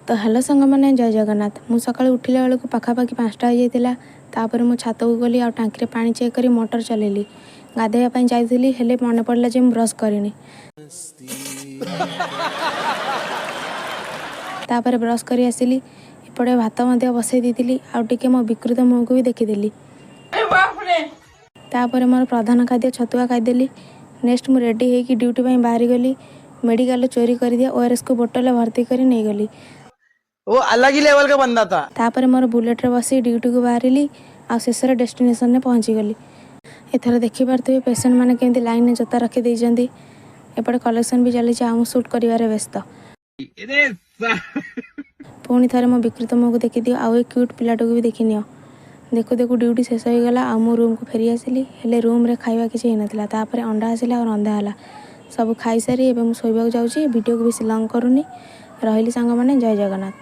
ତ ହ୍ୟାଲୋ ସାଙ୍ଗମାନେ, ଜୟ ଜଗନ୍ନାଥ। ମୁଁ ସକାଳୁ ଉଠିଲା ବେଳକୁ ପାଖାପାଖି 5ଟା ହେଇଯାଇଥିଲା। ତାପରେ ମୁଁ ଛାତକୁ ଗଲି ଆଉ ଟାଙ୍କିରେ ପାଣି ଚେକ୍ କରି ମଟର ଚଲେଇଲି। ଗାଧୋଇବା ପାଇଁ ଯାଇଥିଲି, ହେଲେ ମନେ ପଡ଼ିଲା ଯେ ମୁଁ ବ୍ରସ୍ କରିନି। ତାପରେ ବ୍ରସ୍ କରି ଆସିଲି। ଏପଟେ ଭାତ ମଧ୍ୟ ବସେଇ ଦେଇଥିଲି ଆଉ ଟିକେ ମୋ ବିକୃତ ମୁହଁକୁ ବି ଦେଖିଦେଲି। ତାପରେ ମୋର ପ୍ରଧାନ ଖାଦ୍ୟ ଛତୁଆ ଖାଇଦେଲି। ନେକ୍ସଟ ମୁଁ ରେଡ଼ି ହେଇକି ଡ୍ୟୁଟି ପାଇଁ ବାହାରିଗଲି। ମେଡ଼ିକାଲରୁ ଚୋରି କରିଦିଆ ଓଆରଏସ୍କୁ ବୋଟଲରେ ଭର୍ତ୍ତି କରି ନେଇଗଲି। वो अलग ही लेवल का बंदा था। ତାପରେ ମୋର ବୁଲେଟ୍ରେ ବସି ଡ୍ୟୁଟିକୁ ବାହାରିଲି ଆଉ ଶେଷରେ ଡେଷ୍ଟିନେସନରେ ପହଞ୍ଚିଗଲି। ଏଥର ଦେଖିପାରୁଥିବେ ପେସେଣ୍ଟ ମାନେ କେମିତି ଲାଇନରେ ଜୋତା ରଖିଦେଇଛନ୍ତି। ଏପଟେ କଲେକ୍ସନ୍ ବି ଚାଲିଛି ଆଉ ମୁଁ ସୁଟ୍ କରିବାରେ ବ୍ୟସ୍ତ। ପୁଣି ଥରେ ମୋ ବିକୃତ ମୁହଁକୁ ଦେଖିଦିଅ ଆଉ ଏ କ୍ୟୁଟ୍ ପିଲାଟାକୁ ବି ଦେଖିନିଅ। ଦେଖୁ ଦେଖୁ ଡ୍ୟୁଟି ଶେଷ ହୋଇଗଲା ଆଉ ମୁଁ ରୁମ୍କୁ ଫେରି ଆସିଲି। ହେଲେ ରୁମ୍ରେ ଖାଇବା କିଛି ହେଇନଥିଲା। ତାପରେ ଅଣ୍ଡା ଆସିଲା ଆଉ ରନ୍ଧା ହେଲା। ସବୁ ଖାଇସାରି ଏବେ ମୁଁ ଶୋଇବାକୁ ଯାଉଛି। ଭିଡ଼ିଓକୁ ବେଶୀ ଲଙ୍ଗ୍ କରୁନି। ରହିଲି ସାଙ୍ଗମାନେ, ଜୟ ଜଗନ୍ନାଥ।